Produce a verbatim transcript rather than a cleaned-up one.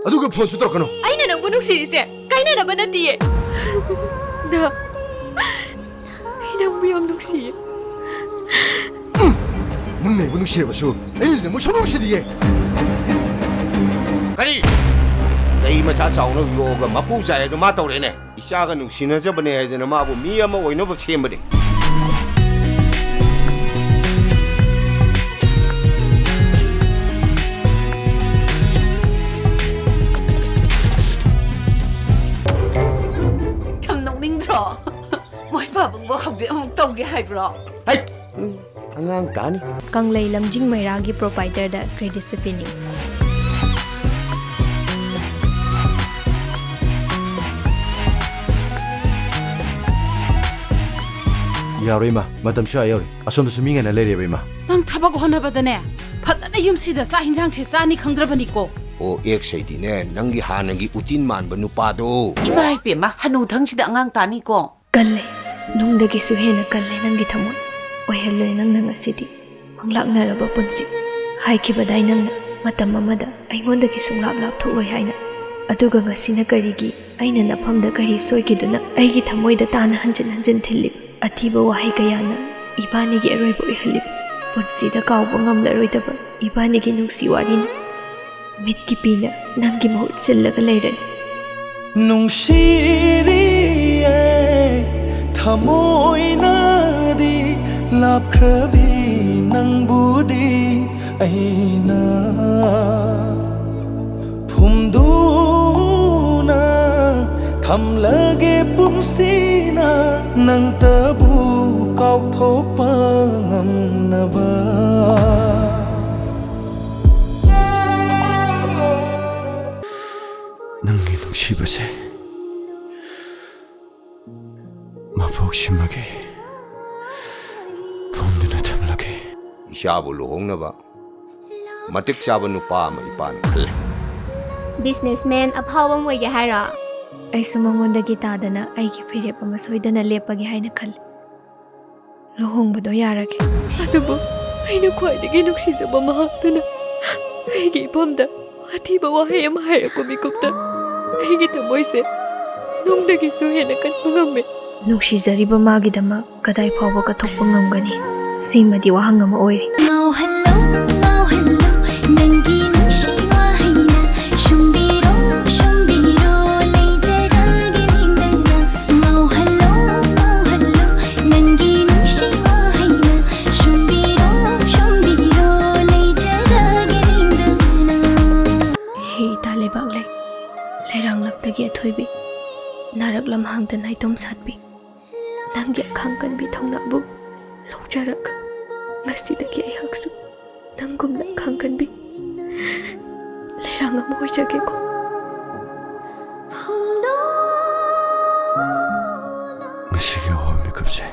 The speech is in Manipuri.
ꯑꯗꯨꯒ ꯐꯣꯟꯁꯨ ꯇꯧꯔꯛꯀꯅꯨ꯫ ꯑꯩꯅ ꯅꯪꯕꯨ ꯅꯨꯡꯁꯤꯔꯤꯁꯦ ꯀꯥꯏꯅꯅꯕ ꯅꯠꯇꯤꯌꯦ꯫ ꯗꯥ, ꯑꯩ ꯅꯪꯕꯨ ꯌꯥꯝ ꯅꯨꯡꯁꯤꯌꯦ꯫ ꯅꯪꯅ ꯑꯩꯕꯨ ꯅꯨꯡꯁꯤꯔꯕꯁꯨ ꯑꯩꯅꯗꯤ ꯅꯪꯕꯨ ꯁꯨꯡꯅꯨꯡ ꯅꯨꯡꯁꯤꯗꯤꯌꯦ꯫ ꯀꯔꯤ? ꯀꯩ ꯃꯆꯥ ꯆꯥꯎꯅ ꯌꯣꯛꯑꯒ ꯃꯄꯨ ꯆꯥꯏ ꯑꯗꯨ ꯃꯥ ꯇꯧꯔꯦꯅꯦ꯫ ꯏꯆꯥꯒ ꯅꯨꯡꯁꯤꯅꯖꯕꯅꯦ ꯍꯥꯏꯗꯅ ꯃꯥꯕꯨ ꯃꯤ ꯑꯃ ꯑꯣꯏꯅꯕ ꯁꯦꯝꯕꯅꯤ꯫ ꯌꯥꯝ ꯅꯣꯛꯅꯤꯡꯗ꯭ꯔꯣ? ꯃꯣꯏ ꯄꯥꯕꯨꯡꯕꯨ ꯍꯧꯖꯤꯛ ꯑꯃꯨꯛ ꯇꯧꯒꯦ ꯍꯥꯏꯕ꯭ꯔꯣ? ꯍꯩ! ꯑꯉꯥꯡ ꯇꯥꯅꯤ꯫ ꯀꯪꯂꯩ ꯂꯝꯖꯤꯡ ꯃꯩꯔꯥꯒꯤ ꯄ꯭ꯔꯣꯄꯥꯏꯇꯔꯗ ꯀ꯭ꯔꯦꯗꯤꯠꯁꯦ ꯄꯤꯅꯤꯡꯏ꯫ ꯌꯥꯔꯣꯏ ꯏꯃꯥ, ꯃꯇꯝꯁꯨ ꯑꯥ ꯌꯧꯔꯦ꯫ ꯑꯁꯣꯝꯗꯁꯨ ꯃꯤ ꯉꯥꯏꯅ ꯂꯩꯔꯦꯕ ꯏꯃꯥ꯫ ꯅꯪ ꯊꯕꯛ ꯍꯣꯠꯅꯕꯗꯅꯦ, ꯐꯖꯅ ꯌꯨꯝꯁꯤꯗ ꯆꯥꯛ ꯍꯤꯟꯖꯥꯡꯁꯦ ꯆꯥꯅꯤ ꯈꯪꯗ꯭ꯔꯕꯅꯤꯀꯣ꯫ ꯑꯣ ꯑꯦꯛꯁ ꯍꯥꯏꯗꯤꯅꯦ, ꯅꯪꯒꯤ ꯍꯥꯟꯅꯒꯤ ꯎꯇꯤꯟ ꯃꯥꯟꯕ ꯅꯨꯄꯥꯗꯣ꯫ ꯏꯃꯥ ꯏꯄꯦꯝꯃ, ꯍꯅꯨꯊꯪꯁꯤꯗ ꯑꯉꯥꯡ ꯇꯥꯅꯤꯀꯣ꯫ ꯀꯜꯂꯦ꯫ ꯅꯨꯡꯗꯒꯤꯁꯨ ꯍꯦꯟꯅ ꯀꯜꯂꯦ ꯅꯪꯒꯤ ꯊꯃꯣꯏ꯫ ꯑꯣꯏꯍꯜꯂꯣꯏ ꯅꯪꯅ ꯉꯁꯤꯗꯤ꯫ ꯃꯪꯂꯥꯛꯅꯔꯕ ꯄꯨꯟꯁꯤ꯫ ꯍꯥꯏꯈꯤꯕꯗꯥꯏ ꯅꯪꯅ ꯃꯇꯝ ꯑꯃꯗ ꯑꯩꯉꯣꯟꯗꯒꯤ ꯁꯨꯡꯂꯥꯞ ꯂꯥꯞꯊꯣꯛꯂꯣꯏ ꯍꯥꯏꯅ꯫ ꯑꯗꯨꯒ ꯉꯁꯤꯅ ꯀꯔꯤꯒꯤ ꯑꯩꯅ ꯅꯐꯝꯗ ꯀꯔꯤ ꯁꯣꯏꯈꯤꯗꯨꯅ ꯑꯩꯒꯤ ꯊꯃꯣꯏꯗ ꯇꯥꯅ ꯍꯟꯖꯤꯟ ꯍꯟꯖꯤꯟ ꯊꯤꯜꯂꯤꯕ ꯑꯊꯤꯕ ꯋꯥꯍꯩ ꯀꯌꯥꯅ ꯏꯕꯥꯅꯤꯒꯤ ꯑꯔꯣꯏꯕ ꯑꯣꯏꯍꯜꯂꯤꯕ ꯄꯨꯟꯁꯤꯗ ꯀꯥꯎꯕ ꯉꯝꯂꯔꯣꯏꯗꯕ ꯏꯕꯥꯅꯤꯒꯤ ꯅꯨꯡꯁꯤ ꯋꯥꯔꯤꯅ꯫ ꯃꯤꯠꯀꯤ ꯄꯤꯅ ꯅꯪꯒꯤ ꯃꯍꯨꯠ ꯁꯤꯜꯂꯒ ꯂꯩꯔꯦ꯫ ꯅꯨꯡꯁꯤꯔꯤꯌꯦ ꯊꯃꯣꯏꯅꯗꯤ ꯂꯥꯞꯈ꯭ꯔꯕꯤ ꯅꯪꯕꯨꯗꯤ ꯑꯩꯅ ꯐꯨꯝꯗꯨꯅ ꯊꯝꯂꯒꯦ ꯄꯨꯟꯁꯤꯅ ꯅꯪꯇꯕꯨ ꯀꯥꯎꯊꯣꯛꯄ ꯉꯝꯅꯕ꯫ ꯅꯪꯒꯤ ꯅꯨꯡꯁꯤꯕꯁꯦ ꯃꯄꯣꯛꯁꯤꯃꯒꯤ ꯐꯨꯝꯗꯨꯅ ꯊꯝꯂꯒꯦ꯫ ꯏꯆꯥꯕꯨ ꯂꯨꯍꯣꯡꯅꯕ ꯃꯇꯤꯛ ꯆꯥꯕ ꯅꯨꯄꯥ ꯑꯃ ꯏꯄꯥꯅ ꯈꯜꯂꯦ꯫ ꯕꯤꯖꯤꯅꯦꯁꯃꯦꯟ ꯑꯐꯥꯎꯕ ꯑꯃ ꯑꯣꯏꯒꯦ ꯍꯥꯏꯔꯣ? ꯑꯩꯁꯨ ꯃꯉꯣꯟꯗꯒꯤ ꯇꯥꯗꯅ ꯑꯩꯒꯤ ꯐꯤꯔꯦꯞ ꯑꯃ ꯁꯣꯏꯗꯅ ꯂꯦꯞꯄꯒꯦ ꯍꯥꯏꯅ ꯈꯜꯂꯤ꯫ ꯂꯨꯍꯣꯡꯕꯗꯣ ꯌꯥꯔꯒꯦ꯫ ꯑꯗꯨꯕꯨ ꯑꯩꯅ ꯈ꯭ꯋꯥꯏꯗꯒꯤ ꯅꯨꯡꯁꯤꯖꯕ ꯃꯍꯥꯛꯇꯨꯅ ꯑꯩꯒꯤ ꯏꯐꯝꯗ ꯑꯊꯤꯕ ꯋꯥꯍꯩ ꯑꯃ ꯍꯥꯏꯔꯛꯄ ꯃꯤꯀꯨꯞꯇ ꯑꯩꯒꯤ ꯊꯃꯣꯏꯁꯦ ꯅꯨꯡꯗꯒꯤꯁꯨ ꯍꯦꯟꯅ ꯀꯟꯕ ꯉꯝꯃꯦ꯫ ꯅꯨꯡꯁꯤꯖꯔꯤꯕ ꯃꯥꯒꯤꯗꯃꯛ ꯀꯗꯥꯏ ꯐꯥꯎꯕ ꯀꯠꯊꯣꯛꯄ ꯉꯝꯒꯅꯤ? ꯁꯤꯃꯗꯤ ꯋꯥꯍꯪ ꯑꯃ ꯑꯣꯏꯔꯤ꯫ ꯉꯥꯎꯍꯜꯂꯣ, ꯉꯥꯎꯍꯜꯂꯣ, ꯅꯪꯒꯤ ꯅꯨꯡꯁꯤ ꯋꯥꯍꯩꯅ ꯁꯨꯝꯕꯤꯔꯣ, ꯁꯨꯝꯕꯤꯔꯣ, ꯂꯩꯖꯔꯒꯦ ꯂꯦꯡꯗꯅ꯫ ꯉꯥꯎꯍꯜꯂꯣ, ꯉꯥꯎꯍꯜꯂꯣ, ꯅꯪꯒꯤ ꯅꯨꯡꯁꯤ ꯋꯥꯍꯩꯅ ꯁꯨꯝꯕꯤꯔꯣ, ꯁꯨꯝꯕꯤꯔꯣ, ꯂꯩꯖꯔꯒꯦ ꯂꯦꯡꯗꯅ꯫ ꯍꯦ ꯏꯇꯥ ꯂꯩꯕꯥꯛꯂꯩ, ꯂꯩꯔꯥꯡꯂꯛꯇꯒꯤ ꯑꯊꯣꯏꯕꯤ, ꯅꯥꯔꯛ ꯂꯝꯍꯥꯡꯗ ꯅꯥꯏꯇꯣꯝ ꯁꯥꯠꯄꯤ, ꯅꯪꯒꯤ ꯑꯈꯥꯡ ꯀꯟꯕꯤ ꯊꯧꯅꯥꯕꯨ ꯂꯧꯖꯔꯛ꯫ ꯉꯁꯤꯗꯒꯤ ꯑꯩꯍꯥꯛꯁꯨ ꯅꯪꯒꯨꯝꯅ ꯑꯈꯥꯡ ꯀꯟꯕꯤ ꯂꯩꯔꯥꯡ ꯑꯃ ꯑꯣꯏꯖꯒꯦꯀꯣ꯫ ꯉꯁꯤꯒꯤ ꯑꯋꯥ ꯃꯤꯀꯨꯞꯁꯦ